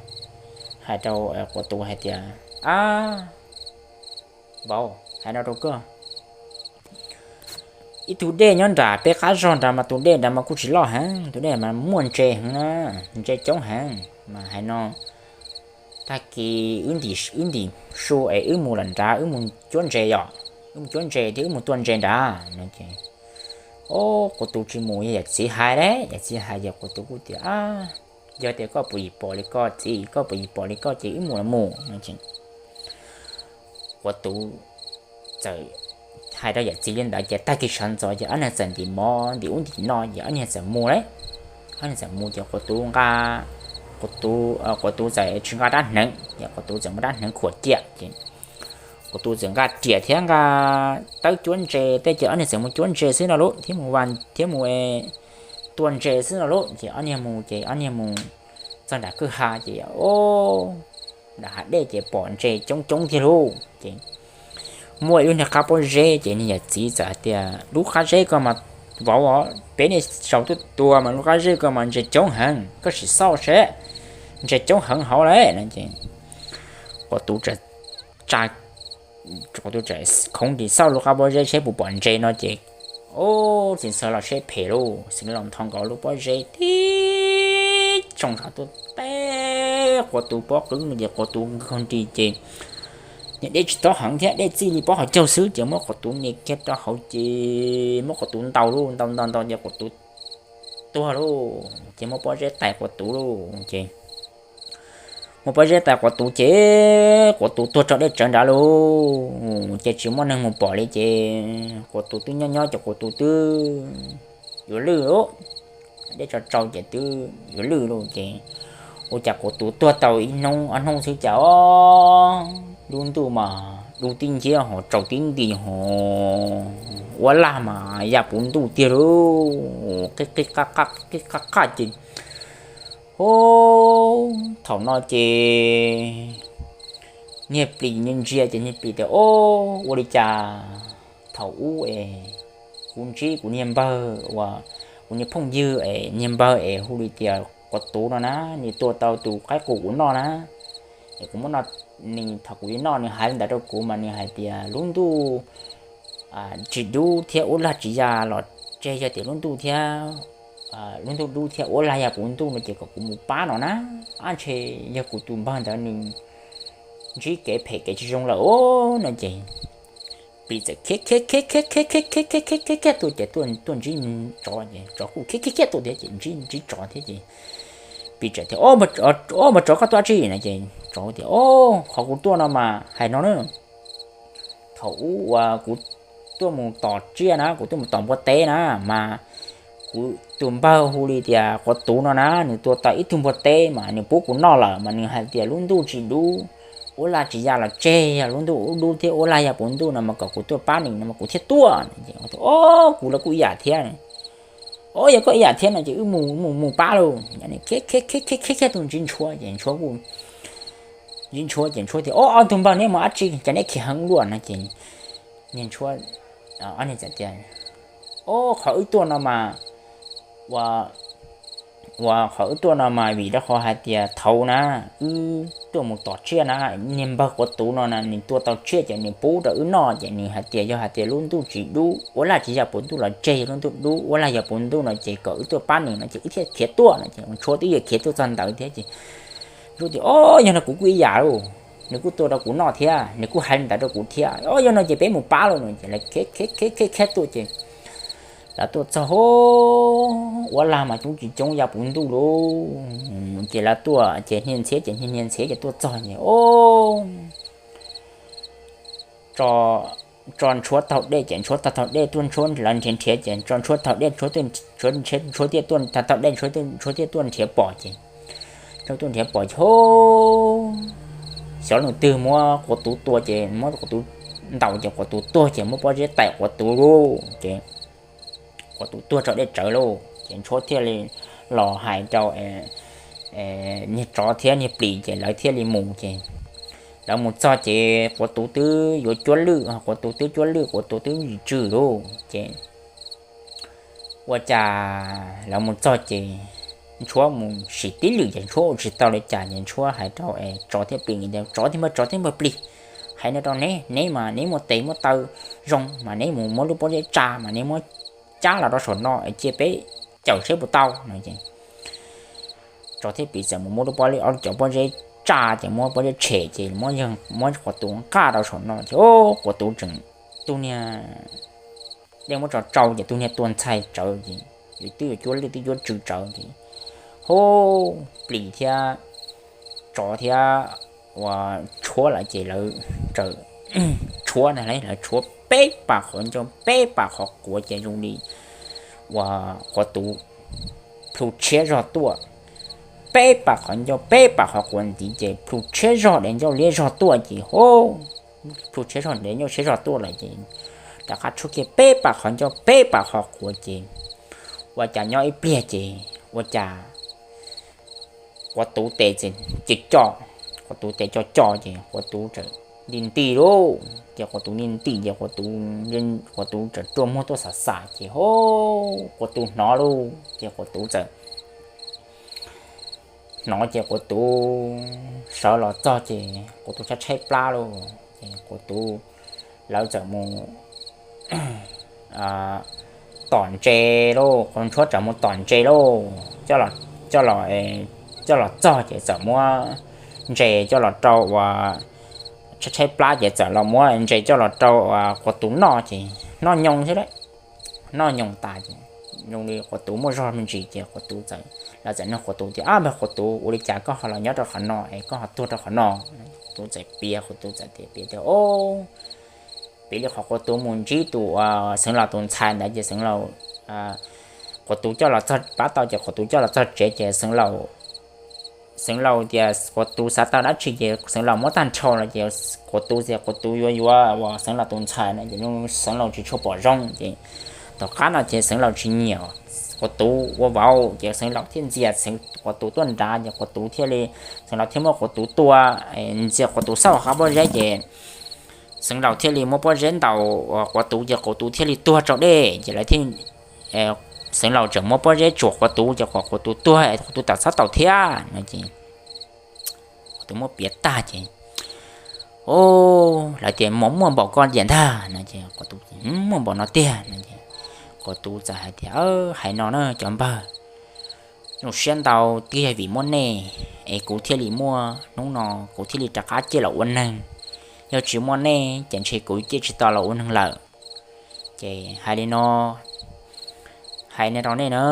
hais rau Quav Tuv hais tias, Ab, vauv, hais no rau koj, ib tug dej nyob nram peb qab zog nrad mas tus dej nrad mas kuj tsis loj heev, tus dej mas muaj ntses heev na, ntses coob heev mas hais no, tag kis wb ntim su es wb mus lawm nrad, wb mus cuab ntses yom, wb mus cuab ntses thiab wb mus tua ntses nrad no ces, o, Quav Tuv tsis mus, yog yawm txiv hais lauj, yawm txiv hais ces Quav Tuv kuj tias, Ab, yog tias koj puas yim pom li koj txiv, koj puas yim pom li koj ces wb mus los mus no ces Quav Tuv txawm hais rau yawm txiv li ntawd ces tag kis sawv ntxov ces ob niag txawm ntim mov ntim ub ntim no ces ob niag txawm mus lauj. Ob niag txawm mus ces Quav Tuv nqa Quav Tuv, Quav Tuv txawm tsis nqa rab hneev ces Quav Tuv txawm muab rab hneev khuam ciam ces Quav Tuv txawm nqa riam thiab nqa tawb cuab ntses tej ces ob niag txawm mus cuab ntses xwb no lauj, thiab mus vaj thiab mus tua ntses xwb no lauj. Ces ob niag mus ces ob niag mus txog nram kwj ha ces o, nram hav dej ces pom ntses coob coob tiag lauj. Ces muaj ib lub niag qab pob zeb ces niag yawm txiv txawm hais tias, lub qab zeb ko mas vauv os, peb niag saum tuaj tua mas lub qab zeb ko mas ntses coob heev, koj sim xauj seb, ntses coob heev hauv lawm no ces Quav Tuv tsa, Quav Tuv tsa khoov ris xauj lub qab pob zeb seb puas pom ntses no ces o, txiv xav los seb phem lauj, txiv los nthos nkaus lub pob zeb tib tsoo nrov tuaj teb Quav Tuv pob qwb no ces Quav Tuv nkaug nris ces niag dej tsis tob heev thiab dej txij li pob hauv caug xwb ces muab Quav Tuv nias kiag rau hauv ces muab Quav Tuv ntaus lauj, ntaus ntaus ntaus ces Quav Tuv tuag lauj. Ces muab pob zeb tais Quav Tuv lauj ces muab pob zeb tais Quav Tuv ces Quav Tuv tuag rau dej tsawv nrad lauj. Ces tsis muaj neeg mus pom li ces Quav Tuv twb nyob nyob ces Quav Tuv twb yuav lwj lauj, dej tso tsau ces twb yuav lwj lauj ces ua cas Quav Tuv tuag tau ib hnub ob hnub xwb cas o, lub ntuj mas dub tib nciab ho tsaus tib nti ho ua laj mas ya puv ntuj tiag lauj, qij qaj qaj ces o, thaum no ces niag plis ntsia ces niag plis tias, o, ua li cas thaum ub es kuv ntsib kuv niag npawg uas kuv niag phooj ywg es niag npawg es hu li tias Quav Tuv no na, nws tua tau tus qaib qus kuv noj na, es kuv muab noj, nws thaum kuv yuav noj nws hais li ntawd rau kuv mas nws hais tias lub ntuj tsis dub thiab ua lag tsis ya los tseg, yog tias lub ntuj thiab lub ntuj dub thiab ua lag ya puv ntuj no ces kom kuv mus pab no na, ab ntshe yog kuv tus npawg ntawd nws ntsib kev phem kev tsis zoo lawm os no ces plis txawm khiav khiav khiav khiav khiav khiav khiav khiav khiav khiav tuaj ces tuaj ntsib tsov ces tsov kuj khiav khiav khiav tuaj thiab ces ntsib ntsib tsov thiab ces plis txawm tias, o, mas tsov koj tuaj dab tsi no ces tsov tias, o, qhov kuv tuaj no mas hais no na, thaum ub uas kuv tuaj mus tom tsiaj na, kuv tuaj mus tom npua teb na, mas kuv tus npawg hu li tias Quav Tuv no na, nws tua tau ib tug npua teb mas nws pub kuv noj lawm mas nws hais tias lub ntuj tsis dub, ua lag tsis ya los tseg, yog lub ntuj dub thiab ua lag ya puv ntuj no mas kom kuv tuaj pab nws no mas kuv thiaj tuaj. O, kuv los kuj ib yam thiab. O, yog koj ib yam thiab no ces wb mus mus mus pab lauj. Khiav khiav khiav khiav khiav tuaj ntsib Ntshuab ces Ntshuab kuj ntsib Ntshuab ces Ntshuab tias, o, ob tug npawg neb mus dab tsi cas neb khiav heev luaj no ces niag Ntshuab, o, tias, o, qhov wb tuaj no mas, ua, qhov wb tuaj no mas vim rau qhov hais tias thaum na wb tuaj mus tom tsiaj na, niag npawg Quav Tuv no na nws tua tau tsiaj ces nws pub rau wb noj ces nws hais tias yog hais tias lub ntuj tsis dub ua lag tsis ya puv ntuj los tseg, yog lub ntuj dub ua lag ya puv ntuj no ces kom wb tuaj pab nws no ces wb thiaj khiav tuaj no ces Ntshuab twb yuav khiav tuaj txog ntawd thiab ces Ntshuab tias, o, yog no kuv kuj ib yam lauj, nws kuj tua rau kuv noj thiab nws kuj hais li ntawd rau kuv thiab, o, yog no ces peb mus pab lauj no ces lawv khiav khiav khiav khiav tuaj ces lawv tuaj txog ua lag mas coob tsis coob ya puv ntuj lauj. Ces lawv tuaj ces niag ntxhiab ces niag ntxhiab ces tuaj txog ces, o, tso Ntshuab taug dej ces Ntshuab taug taug dej tuaj, Ntshuab lawv nrhiav nrhiav ces tso Ntshuab taug dej, Ntshuab thiaj tuaj taug dej, Ntshuab thiaj tuaj nrhiav pom ces, Ntshuab tuaj nrhiav pom ces, xyov leej twg muab Quav Tuv tua ces muab Quav Tuv ntaus ces Quav Tuv tuag ces muab pob zeb tais Quav Tuv lauj ces Quav Tuv tuag tso dej tsawv lauj ces Ntshuab thiaj li los hais rau niag tsov thiab niag plis ces lawv thiaj li mus ces lawv mus txog ces Quav Tuv twb yuav cuab lwj, Quav Tuv twb cuab lwj, Quav Tuv twb tsis tsw lauj ces ua cas lawv mus txog ces Ntshuab mus sim tib lwm ces Ntshuab ua tsis tau li cas ces Ntshuab hais rau tsov thiab plis tias, tsov thiab npawg, tsov thiab npawg plis, hais no rau neb, neb mas neb muaj tes muaj taw zoo mas neb mus muab lub pob zeb tsa mas neb muab cab los rau saum no es cia peb cawm seb puas tau no ces tsov thiab plis txawm mus muab lub pob, ob lub cov pob zeb tsa ces muab pob zeb tshem ces muab Quav Tuv nqaj rau saum no ces Quav Tuv tseem, tus niag dej muab tso tsau ces tus niag tua ntxhais tsawv ces yus twb yuav cuab lwj twb cuab tsw tsawv ces hu plis thiab tsov thiab ua Ntshuab lawm ces lawv tsaws tshuab ntag, lawv tshuab peb pas qhov ncauj peb pas qhov quav ces zoo li uas Quav Tuv plhu tshiab zog tuaj. peb pas qhov ncauj peb pas qhov quav ntxiv ces plhu tshiab zog dev ncauj liab zog tuaj ces hu, plhu tshiab zog dev ncauj tshiab zog tuaj lawm ces rov qab tshuab kiag peb pas qhov ncauj peb pas qhov quav ces ua cas nyob ib pliag ces ua cas quav tuv tes ces co, quav tuv tes co co ces quav tuv txawm nti nti lauj, ces quav tuv nti nti ces quav tuv, quav tuv txawm rua muag tuaj xav xav ces hu, quav tuv hnov lauj ces quav tuv txawm hnov ces quav tuv sawv los txog ces quav tuv tshaib tshaib plab lauj ces quav tuv, lawv txawm mus tom ntses lauj, quav tuv tshaib txawm mus tom ntses lauj, coj los, coj los txog ces txawm muab ntses coj los rau uas tshaib tshaib plab ces txawm los muab ntses coj los rau uas quav tuv noj ces noj nyoos thiab lauj, noj nyoos tas ces zoo li quav tuv muaj zog me ntsis ces quav tuv txawm, lawv txawm nug quav tuv tias, Ab, npawg quav tuv, ua li cas koj ho los nyob rau qhov no es koj ho tuag rau qhov no? Quav tuv txawm piav, quav tuv txawm tias, piav tias, O, piv li qhov quav tuv mus ntsib tus uas xeev laus tus ntxhais ntawd ces xeev laus, quav tuv coj los txog, pab tau ces quav tuv coj los txog tsev ces xeev laus, xeev laus tias quav tuv xav tau dab tsi ces xeev laus muab tag nrho los ces quav tuv tias quav tuv yuav yuav uas xeev laus tus ntxhais no ces xeev laus tsis tshua pom zoo ces tom qab no ces xeev laus tsis nyiam quav tuv ua vauv ces xeev laus thiaj ntxias quav tuv tuaj nrad ces quav tuv thiaj li, xeev laus thiaj muab quav tuv tua, ntxias quav tuv xauj qab pob zeb ces xeev laus thiaj li muab pob zeb ntaus quav tuv ces quav tuv thiaj li tuag rau dej ces lawv thiaj, xeev laus tseem muab pob zeb tsuam quav tuv ces quav tuv tuag, quav tuv tawm txhob tau thiab no ces quav tuv muab piav tag ces, O, lawv tias muaj, muaj npaum ko tiag ntag no ces quav tuv, Muaj npaum no tiag no ces quav tuv txawm hais tias, Hais no na cov npawg, zoo siab ntau twb yog vim muaj nej es kuv thiaj li muaj hnub no, kuv thiaj li rov qab ciaj los ua neeg. Yog tsis muaj nej ces ntshe kuv ciaj tsis tau los ua neeg lawm. Ces hais li no, hais no rau nej na,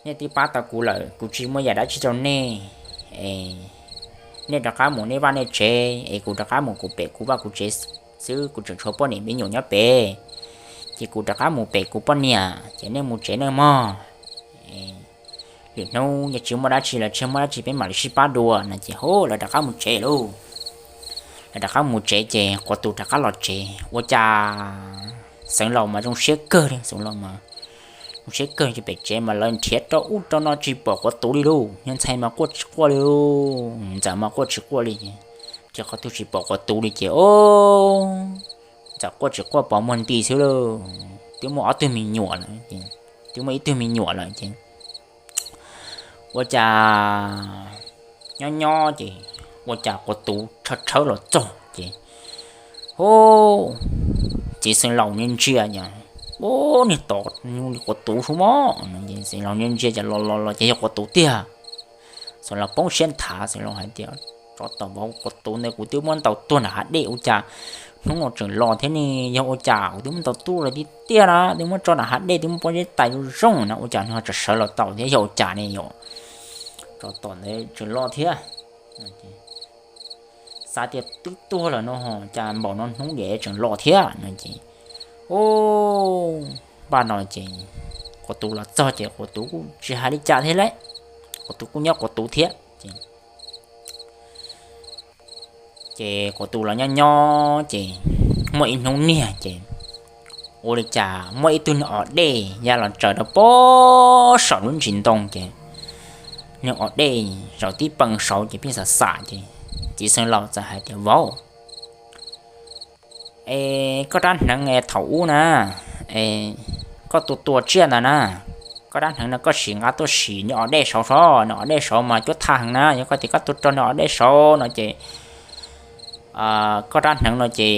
nej twb pab tau kuv lawm, kuv tsis muaj yam dab tsi rau nej. Nej rov qab mus nej vaj nej tsev es kuv rov qab mus kuv pem kuv vaj kuv tsev xwb, kuv tseem tshuav poj niam me nyuam nyob pem. Ces kuv rov qab mus pem kuv poj niam ces nej mus tsev nej mog. Lwm hnub yog tsis muaj dab tsi los tsis muaj dab tsi peb mam li sib pab dua no ces hu lawv rov qab mus tsev lauj. Lawv rov qab mus tsev ces quav tuv rov qab los tsev ua cas xeev laus mas zoo siab kawg li, xeev laus mas zoo siab kawg ces pem tsev mas lawv nrhiav rau ub rau no tsis pom quav tuv li lauj, niag ntxhais mas quaj tsis quaj li, ntxawm mas quaj tsis quaj li, ces qhov twg tsis pom quav tuv li ces o, ntxawm quaj tsis quaj pos muag nti xwb lauj. Twb muaj ob tug me nyuam lawm, twb muaj ib tug me nyuam lawm ces ua cas nyob nyob ces ua cas quav tuv tshawb tshawb los txog ces hu, txiv xeev laus ntsia ntsia, u, niag tom nyuj li quav tuv xwb mog. Xeev laus ntsia ntsia ces los los los ces yog quav tuv tiag. Xeev laus poob siab nthav, xeev laus hais tias, Tsov tom vauv, quav tuv ntawd kuv twb muab ntaus tuag nram hav dej ua cas hnub no tseem los thiab ne? Yog ua cas kuv twb muab ntaus tuag los tiag tiag na, twb muab tso nram hav dej, twb muab pob zeb tais zoo zoo na, ua cas nws ho tseem sawv los tau thiab, yog ua cas ne yom? Tsov tom ntawd tseem los thiab. Xav tias twb tuag lawm no ho cas npaum no hnub diam tseem los thiab no ces, u, npaj no ces quav tuv los txog ces quav tuv kuj tsis hais li cas thiab lauj, quav tuv kuj nyob quav tuv thiab ces ces quav tuv los nyob nyob ces muaj ib hnub niag ces ua li cas muaj ib tug niag os dej ya los tsaws rau pem saum lub ntsis ntoo ces niag os dej zaum tib pee saud ces pheej xam xam ces txiv xeev laus txawm hais tias, Vauv, es koj rab hneev thaum ub na, koj tua tua tsiaj ntawd na, koj rab hneev no koj sim nqa tuaj sim niag os dej saud, niag os dej saud mas cuab thaj heev na, yog koj tias koj tua rau niag os dej saud no ces koj rab hneev no ces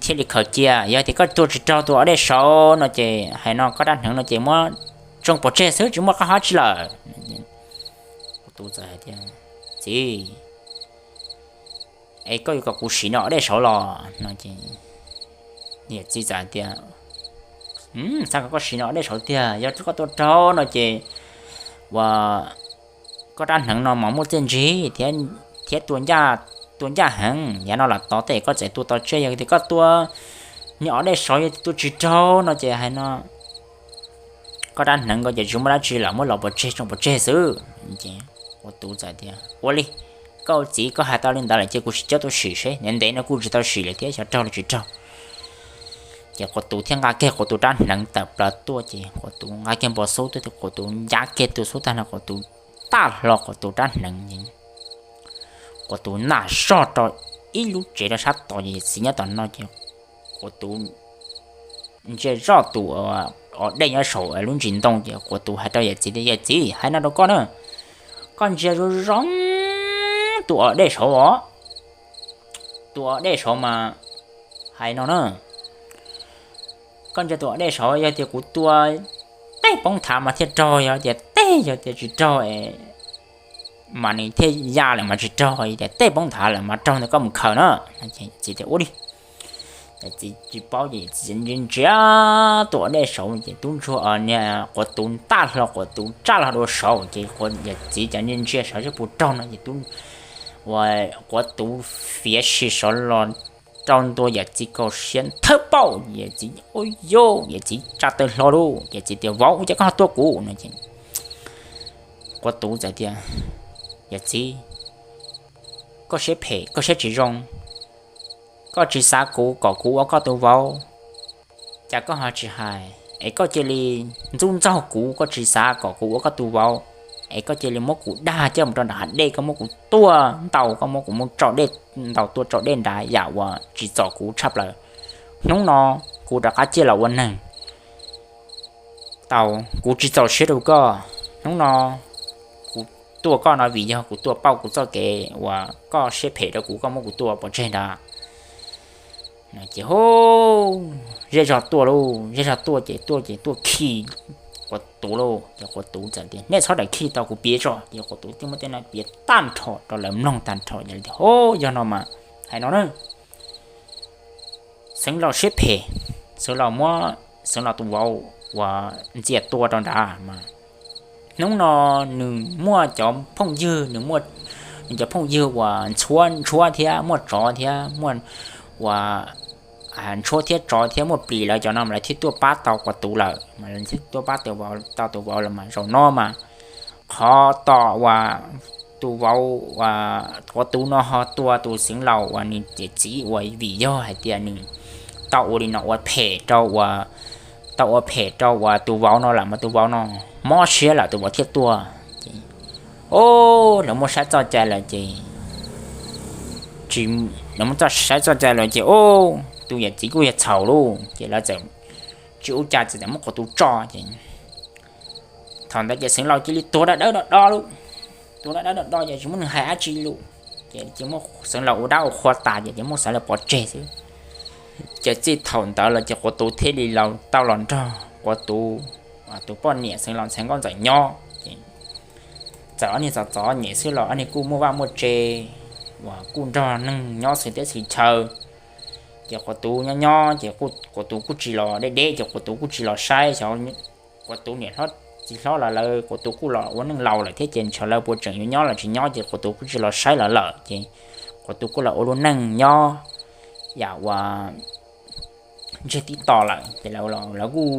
thiaj li khaws cia, yog tias koj tua tsis raug tus os dej saud no ces hais no koj rab hneev no ces muab tsoo pov tseg xwb tsis muaj qab hab tsi lawm. Kuv tus txawm hais tias, Txiv, es koj yuav kom kuv sim niag os dej saud los no ces niam txiv txawm hais tias, Xav kom koj sim niag os dej saud tiag, yog koj tua raug no ces ua koj rab hneev no mas muaj txiaj ntsig thiab tua ncaj heev, yav no los tod tej koj txawm tua tau tsiaj, yog tias koj tua niag os dej saud yog tua tsis raug no ces hais no koj rab hneev ko ces tsis muaj dab tsi lawm, muab los pov tseg tsoo pov tseg xwb. Ces Quav Tuv txawm tias, Ua li, koj txiv koj hais tau li ntawd lawm ces kuv sim coj tuaj sim seb, ntev ntev no kuj tsis tau sim lawm thiab xyov raug los tsis raug. Ces Quav Tuv thiaj nqa kiag Quav Tuv rab hneev tawm plaws tuaj, ces Quav Tuv nqa kiag npau xub tuaj, Quav Tuv ncab kiag tus xub tag no Quav Tuv taj hlo Quav Tuv rab hneev. Quav Tuv naj zoj rau ib lub tsev rau sab tod, yawm txiv nyob tom no ces Quav Tuv ntsia zoj tus os dej nyob saum lub ntsis ntoo ces Quav Tuv hais rau yawm txiv tias, Yawm txiv, hais no rau koj na, koj ntsia zoo zoo tus os dej saud os, tus os dej saud mas hais no na, koj ntsia tus os dej saud yog tias kuv tua tej poob thav mas thiaj raug, yog tias tej yog tias tsis raug mas nws thiaj ya lawm mas tsis raug, yog tias tej poob thav lawm mas raug ntawd koj mus khaws na. Txiv tias, Ua li. Yawm txiv tsis paub ces txiv ntsia ntsia tus os dej saud ces tub ntsuag Quav Tuv taj hlo Quav Tuv tsaj hlo dua saud ces yawm txiv cov ntsia ntsia saud seb puas raug no ces tub ua Quav Tuv fiav sim saud los rau ntua yawm txiv kaum siab thawb paum, yawm txiv ua yam yawm txiv tsa taw hlo lauj, yawm txiv tias, Vauv, ua cas koj ho tua kuv no ces Quav Tuv txawm tias, Yawm txiv, koj siab phem koj siab tsis zoo, koj tsis xav kuv kom kuv ua koj tus vauv, cas koj ho tsis hais es koj cia li ntxub ntxaug kuv, koj tsis xav kom kuv ua koj tus vauv es koj cia li muab kuv dag coj mus rau nram hav dej, koj muab kuv tua ntaus, koj muab kuv mus tso dej ntaus, tua tso dej nrad yam uas tsim txom kuv tshaj plaws. Hnub no kuv rov qab ciaj los ua neeg tau, kuv tsis txaus siab rau koj. Hnub no kuv tua koj no vim yog kuv tuaj pauj kuv txoj kev uas koj siab phem rau kuv, koj muab kuv tua pov tseg nrad. Ces hu, zej zog tuaj lauj, zej zog tuaj ces tuaj ces tuaj khi Quav Tuv lauj. Ces Quav Tuv txawm tias, Nej txhob daim khi tau, kuv piav tso. Ces Quav Tuv thiaj muab tej no piav tag nrho rau lawv mloog tag nrho. Ces lawv tias, Hu, yog no mas hais no na, Xeev Laus siab phem, Xeev Laus muab Xeev Laus tus vauv uas ntxias tua rau nrad mas hnub no nws muaj cov phooj ywg, nws muaj nws cov phooj ywg uas ntxhuab ntshuab thiab muaj tsov thiab muaj uas ntshuab thiab tsov thiab muaj plis lawv cov no mas lawv thiaj tuaj pab tau Quav Tuv lawm, mas lawv thiaj tuaj pab tau tus vauv lawm mas zaum no mas qhov tom uas tus vauv Quav Tuv no ho tua tus Xeev Laus uas nws yawm txiv uas vim yog hais tias nws tau ua li no ua phem rau uas tau ua phem rau uas tus vauv no lawm mas tus vauv no mob siab lawm tus vauv thiaj tuaj. Ces, o, lawv muab saib txoj cai lawm ces, tsis, lawv muab txoj saib txoj cai lawm ces, o, tus yawm txiv kuj yog txhaum lauj ces lawv txawm tsis ua cas ces txawm muab Quav Tuv tso ces thaum ntawd ces Xeev Laus cia li tuag dawb dawb do do lauj. Tuag dawb dawb do do ces tsis muaj neeg hais dab tsi lauj. Ces cia muab Xeev Laus ua dab ua qhua tas ces cia muab Xeev Laus pov tseg xwb. Ces txij thaum ntawd los ces Quav Tuv thiaj li los tau los nrog Quav Tuv tus poj niam Xeev Laus ntxhais nkauj ntxawm nyob ces txawm ob niag txom txom nyem xwb los ob niag kuj muaj vaj muaj tse uas kuj nrog neeg nyob xwm teb xwm chaw. Ces Quav Tuv nyob nyob ces Quav Tuv kuj tsis los deb deb ces Quav Tuv kuj tsis los saib xyov Quav Tuv niam hlob txiv hlob los lawv Quav Tuv kuj los ua neej laus lawm thiab ces xyov lawv puas tseem yuav nyob los tsis nyob ces Quav Tuv kuj tsis los saib lawv lawm ces Quav Tuv kuj los ua lub neej nyob yam uas ntseg tib tos lawm ces lawv kuj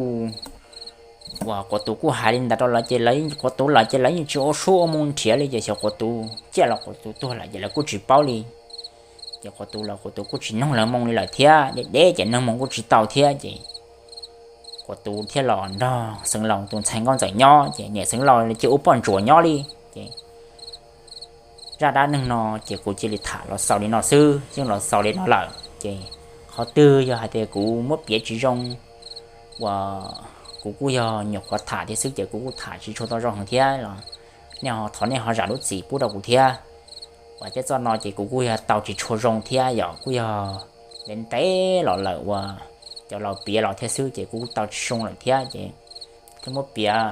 uas Quav Tuv kuj hais li ntawd rau lawv ces lawv Quav Tuv lawm ces lawv yeej tsis ua suab ua moo nrhiav li ces xyov Quav Tuv ciaj los Quav Tuv tuag lawm ces lawv kuj tsis paub li. Ces Quav Tuv los Quav Tuv kuj tsis noog lawv moo li lawm thiab, deb deb ces noog moo kuj tsis tau thiab ces Quav Tuv thiaj los nrog Xeev Laus tus ntxhais nkauj ntxawm nyob ces niam Xeev Laus cia ua poj ntsuam nyob li. Ces zaj dab neeg no ces kuv cia li tham los xaus li no xwb, yeej los xaus li no lawm ces qhov twg yog hais tias kuv muab piav tsis zoo uas kuv kuj yog nyuam qhuav tham thiab xwb ces kuv kuj tham tsis tshua tau zoo heev thiab los nej ho thov nej ho zam lub txim pub rau kuv thiab. Uas tej txoj no ces kuv kuj yog tau tsis tshua zoo thiab yom, kuj yog ntev ntev los lawm uas cov laus piav los thiab xwb ces kuv kuj tau tsis zoo lawm thiab ces thiaj muab piav.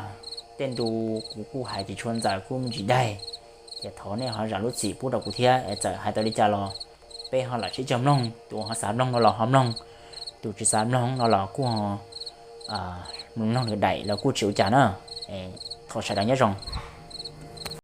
Tej ntu kuv kuj hais tsis tshua ntxaws kuj me ntsis daig ces thov nej ho zam lub txim pub rau kuv thiab es txawm hais tau li cas los peb ho lam sib cog mloog, tus ho xav mloog no los ho mloog, tus tsis xav mloog no los kuj mloog lwm daim los kuj tsis ua cas na. Thov sawv daws nyob zoo.